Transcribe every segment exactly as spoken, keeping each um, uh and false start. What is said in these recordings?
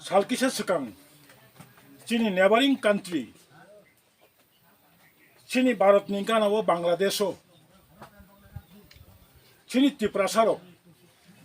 Sal kisa swkang chini neighboring country, chini Bharatni gana o Bangladesho chini Tiprasarok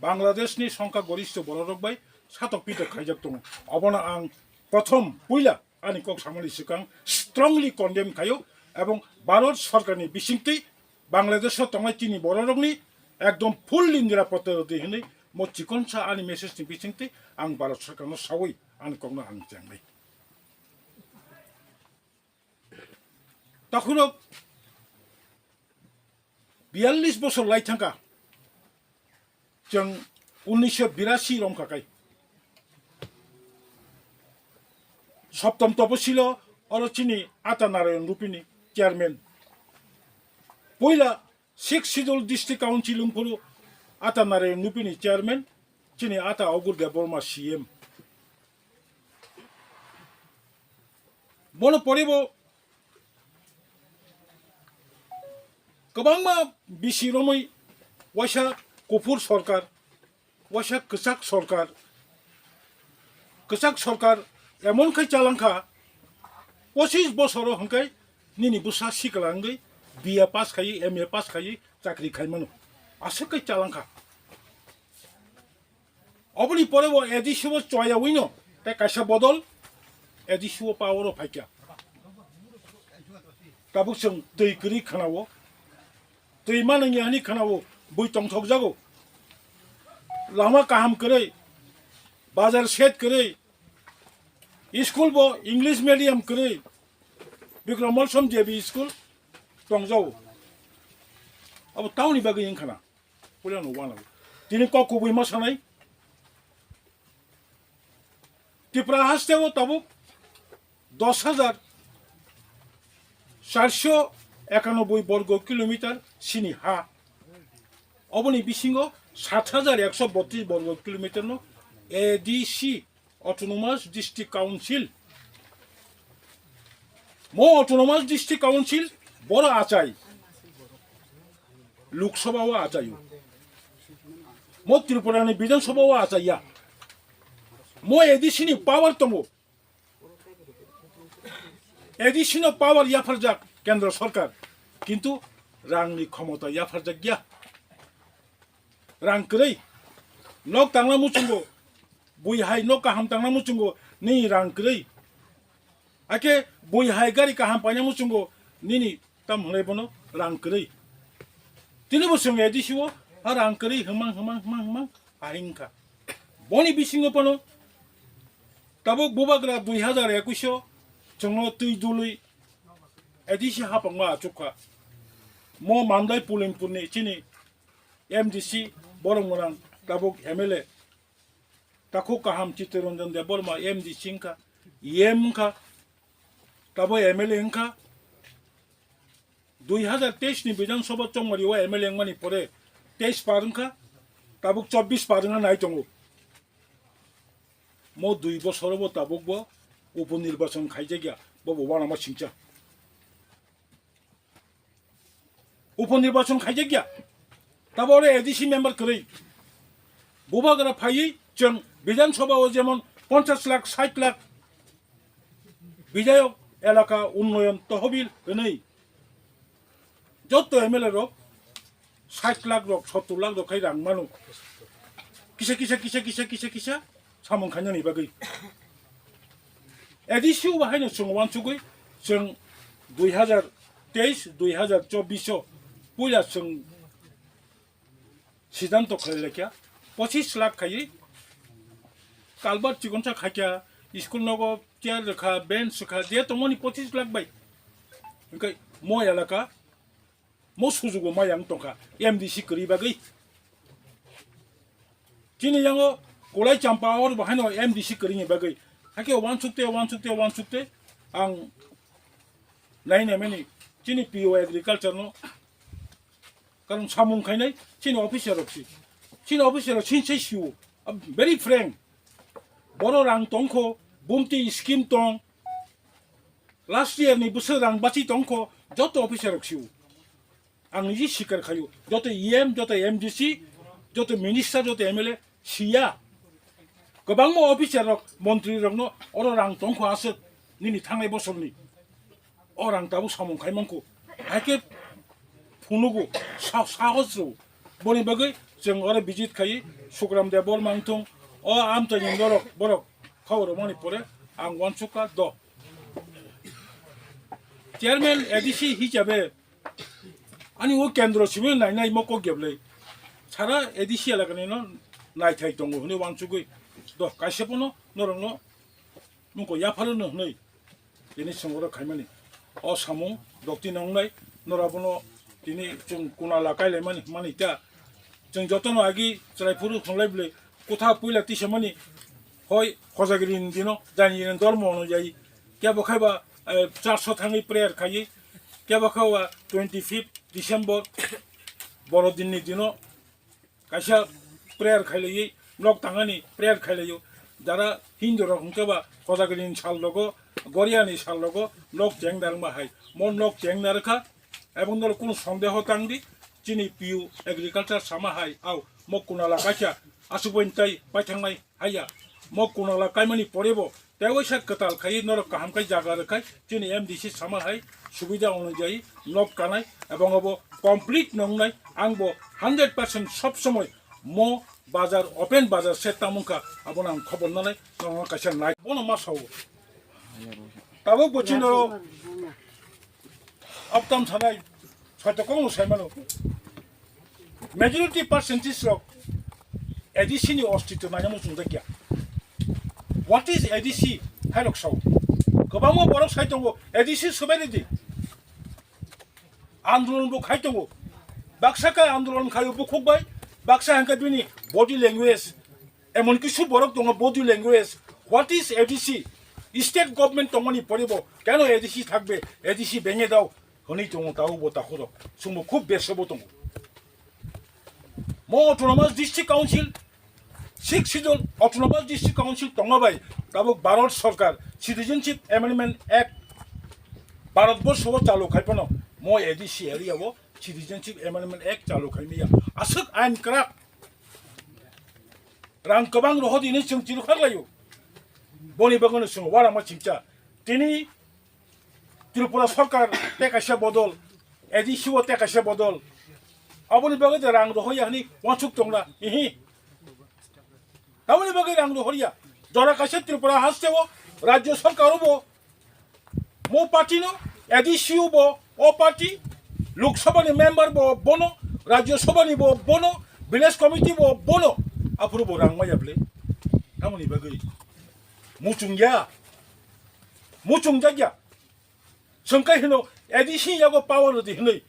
Bangladeshni songkha goristo bororok bai satok pitok khaijak tongo. Obono ang prothom puila ani kok samani swkang strongly condemn khaio, ebong Bharat Sarkarni bisingtwi Bangladesho tongnai chini bororokni ekdom fully nirapotta rwdi hwnwi mo chikonsa ani message ni bisingtwi ang Bharat Sarkarno sawi ani kokno ang chengnai. Takhurok biyallis bosor lai thangkha. Chwng unnisho birasi romkha kai. Soptom toposilo oro chini Ata Narayan Rupini chairman. Puila Sixth Schedule District Council wngphuru Ata Narayan Rupini chairman, chini Ata Augur Debbarma C M. Bono pore bo kwbangma bisi romwi waisa kuphur sorkar, waisa kwchak sorkar, kwchak sorkar emon khai chalangkha, pochis bosoro hwnkhai nini bwsa sikla wngwi B A pass khaiwi, M A pass khaiwi chakri khai mano. Aswk khai chalangkha. Oboni pore bo A D C o choya wino, tei kaisa bodol A D C o power o phaikha. Tabuk chwng twi kwrwi khwnao, twi manwngya hwnwi khwnao, bui tongthok jago. Lama kaham kwrwi, bazar set kwrwi, school bo English medium kwrwi, Bikram Molsom J B school tongjao. Abo tamoni bagwi wngkhana. Puila no wana. Tini kok kubui ma sanai. Tripura haste o tabuk dos hajar charso ekanoboi borgo kilometer sini ha. Oboni bisingo sat hajar ekso botris borgo kilometer no A D C Autonomous District Council. Mo Autonomous District Council boro achai. Lok Sabha o achai. Mo Tripura ni Bidhan Sabha o achai ya. Mo A D C ni power tongo. A D C no power yapharjak Kendra Sarkar. Kintu rang ni khomota yapharjak ya. Rang kwrwi. Nok tangna muchungo. Bui hai nok kaham tangna muchungo. Nini rang kwrwi. Ake bui hai gari kaham paina muchungo. Nini tam hwnwi bono rang kwrwi. Tini bo chwng A D C o ha rang kwrwi hwmang hwmang hwmang hwmang ahai wngkha. Boni bisingo bono tabuk bubagra dui hajar ekwis o chwngno twi dului A D C hapangma achukha. Mo Mandai Pulinpurni chini M D C borok mwnang tabuk M L A. Takhuk kaham Chittaranjan Debbarma M D C wngkha, E M wngkha, tabuk M L A wngkha. Dui hajar teis ni Bidhan Sabha chongmari o M L A wngmani pore teis par wngkha, tabuk chobbish par wngna nai tongo. Mo dui bosoro bo tabuk bo upo nirbachon khaijakya, bo bo uanama singcha. Upo nirbachon khaijakya. Tabuk oro A D C member kwrwi. Bubagra phaiwi chwng Bidhan Sabha o jemon ponchash lakh, sait lakh bidhayok elaka unnoyon tohbil hwnwi jotto M L A rok sait lakh rok, sottor lakh rok khai rang mano. Kisa, kisa, kisa, kisa, kisa, kisa samung khainani bagwi. A D C o bahaino chwng uansugwi chwng dui hajar teis, dui hajar chobbish o puila chwng siddhanto khlai laikha, pochis lakh khaiwi kalbar chikonsa khaikha, school nogo chair rwkha, bench rwkha, je tongmani pochis lakh bai. Hwnkhe mo elaka mo sujugo maya wng tongkha M D C kwrwi bagwi. Chini yango Kolai Champa oro bo haino M D C kwrwini bagwi. Hakhe wansukte, wansukte, wansukte ang nainai mani chini P O agriculture no, karon samung khainai chini officer rok si, chini officer rok sinsai sio, I'm very frank, boro rang tongkho, bumti scheme tong, last year ni bwswk rang bachi tongkho, joto officer rok sio. Ang niji sikar khayo, joto E M, joto M D C, joto minister, joto M L A siya. Kwbangma officer rok, montri rokno oro rang tongkho aswk nini thangnai bosorni. O rang tabuk samung khai mankho. Haikhe phunugo, sa-, sahos rw. Boni bagwi chwng oro visit khai Sukram Debbarma wngthung. O amchaini norok borok khao rwmani pore ang uansukha do. Chairman A D C hisabe ani o kendro simi nainai mo kok geblai. Sara A D C elakani no naithai tongo hwnwi uansugwi. Do kaisa bono norokno nungko yapharo no hwnwi tini songoro khaimani. O samung dokti nongnai nora bono tini chwng kunala kailaimani mani ta. Chwng jotono agi chwrai phuru hwnlai bwlai kotha puila tisamani hoi Khojagiri ni dino jani jani dormo onujai kebo khaiba, eh, church o thangwi prayer khaiwi kebo khaiba twenty fifth December boro din ni dino kaisa prayer khailaiwi nok tangani prayer khailaio. Jara Hindu rok hwnkhe ba Khojagiri ni sal rogo, Goria ni sal rogo nok cheng narwkma hai. Mo nok cheng narwkha, ebong dolo kunu sondeho tangdi, chini P U agriculture sama hai, au, mo kunala kaisa, aswk bai tai paithangnai haiya. Mo kunala kaimani porebo, tei waisa kwtal khai norok kaham khai jaga rwkhai, chini M D C sama hai, subida onujai nok kanai, ebong obo complete nongnai, ang bo hundred percent sob somoi mo bazar, open bazar se tamungkha, abono ang khobor nanai, norokno kaisa nai, bono ma sao. Tabuk bo chini norok Aptam sanai, soito kong sai mano. Majority percentage rok A D C ni ostitw naina muchung jakya. What is A D C? Hai rok sao. Kwbangma borok sai tongo, A D C sobai ridi. Andolon bo khai tongo. Baksa khe andolon khaio bukhuk bai, baksa hwnkhe bini body language. Emon kisu borok tongo body language. What is A D C? State government tongmani poribo keno A D C thakbe, A D C benge dao hwnwi tongo tao bo takhoro. Chwngbo khub besobo tongo. Mo Autonomous District Council, Sixth Schedule Autonomous District Council tongma bai tabuk Bharat Sarkar Citizenship Amendment Act Bharat Borsho o chalu khai phano mo A D C area o Citizenship Amendment Act chalu khai maya. Aswk ain kwrak. Rang kwbang rohor di hinwi chwng chini khaklaio. Boni bagwino chwng uanama chingcha. Tini Tripura Sarkar tei kaisa bodol, A D C o tei kaisa bodol. Aboni bagwi de rang rohorya hinwi uansuk tongra. Hihi. Tamoni bagwi rang rohorya. Jora kaisa Tripura haste o Rajya Sarkar o bo mo party no, A D C o bo o party, Lok Sabha ni member bo bono, Rajya Sabha ni bo bono, Village Committee bo bono, aphuru bo rang maya bwle. Tamoni bagwi muchung ya, muchung jakya. Chwng khe hino A D C yago power rwdi hinwi.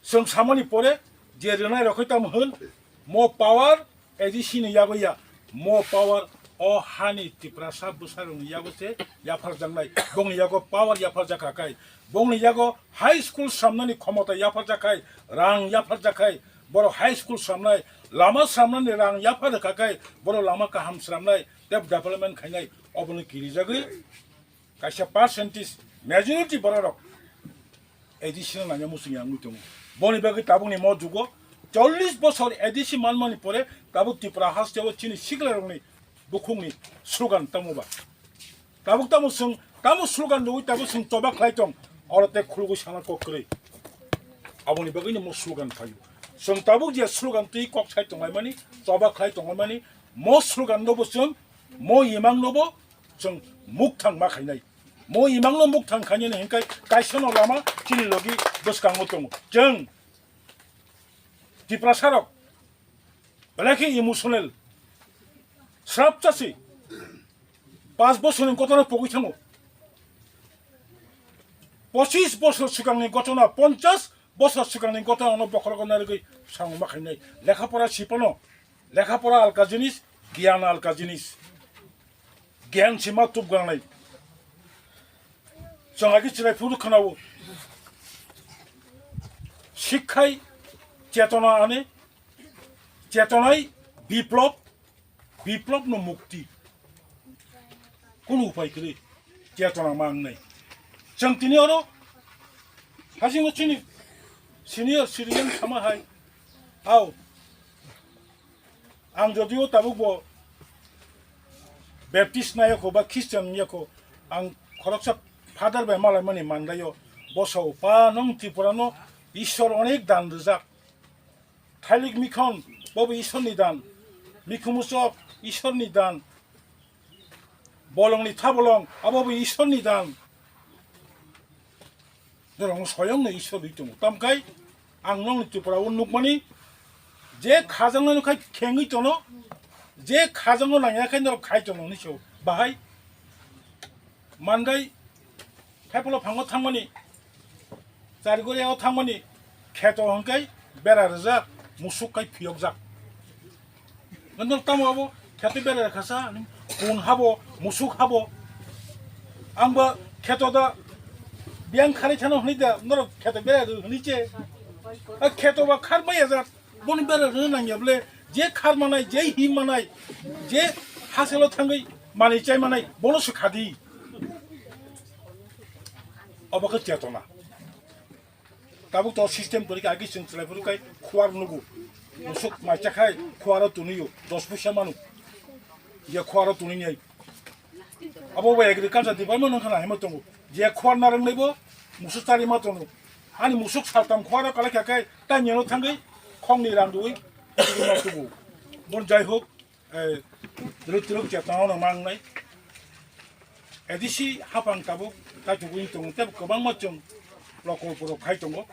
Chwng samani pore je rwnai rok khe tamo hwn, mo power A D C ni yago ya, mo power o hani Tiprasa bwsarokni yago se yapharjaknai. Bongni yago power yapharjakha kai, bongni yago high school sramnani khomota yapharjak khai, rang yapharjak khai, borok high school sramnai, lama sramnani rang yaphar rwkha kai, borok lama kaham sramnai, tei development khainai, obono kirijagwi. Kaisa percentage majority bororok A D C no nangya muchung ya wngwi tongo. Boni bagwi tabukni mo jugo chollish bosor A D C manmani pore tabuk Tripura hasteo chini siklarokni bukhukni slogan tamo ba. Tabuk tamo chwng tamo slogan nugwi tabuk chwng choba khlai tong, oro tei khulugwi sana kok kwrwi. Aboni bagwino mo slogan phaio. Chwng tabuk je slogan twi kok sai tonglaimani, choba khlai tonglaimani, mo slogan no bo chwng mo imang no bo chwng mukthang ma khainai. Mo imangno mukthang khainani hinkai kaisano lama chini logi bwskango tongo. Chwng Tiprasarok belai khe emotional. Srapchasi. Panch bosorni gotano pogwi thango. Pochis bosor swkangni gotona, ponchas bosor swkangni gotona bokhorogo narigwi samung ma khainai. Lekha pora sipano. Lekha pora alka jinis, giyan alka jinis. Gyan sima tup gangnai. Chwng agi chwrai phuru khwnao. Sikhai chetona ani, chetonai biplop, biplop no mukti. Kunu upai kwrwi chetona mangnai. Chwng tini oro hasingo chini senior citizen sama hai. Au. Ang jodio tabuk bo Baptist nai yakho ba Christian yakho, ang khoroksa father bai malaimani mandaio. Bosao pa nong Tripura no Ishwar onek dan rijak. Thailik mikhon bobo Ishwar ni dan. Mikhumuchok Ishwar ni dan. Bolong ni thabolong abo bo Ishwar ni dan. Norok soyong no Ishwar ri tongo. Tamkai ang nong ni Tripura o nukmani je khajang no khai khengwi tono, je khajang no nangya khai norok khai tono ni so. Bahai mandai Thaipolo phango thangmani, Charigoriya o thangmani, kheto hwnkhai bera rijak, musuk kai phiyokjak. Nang tamo abo kheto bera khasa, kun habo, musuk habo. Angba kheto da biyang khari thano hwnwi da, norok kheto bera ri hwnwi che. A kheto ba khar maya jat, boni bera ri nangya bole, je khar manai, je hi manai, je haselo thangwi mani chai manai, bono se khadi. Obo khe chetona. Tabuk to system kwrwi kha, agi chwng chwlai phuru khai khuar nugo. Musuk mai chakhai khuaro tuniyo, dos puisa manu. Je khuaro tuni nai. Abo bo agriculture department nang khana hemo tongo. Je khuar narang naibo, musuk chari ma tongo. Ani musuk saltam khuaro kalai kha khai, ta nyeno thangwi, khongni rang dui, ma tubu. Bon jai hok, eh, twrwk twrwk chetona no mangnai. A D C hapang tabuk kaitugwi tongo, tei kwbangma chwng prokolpo rok khai tongo.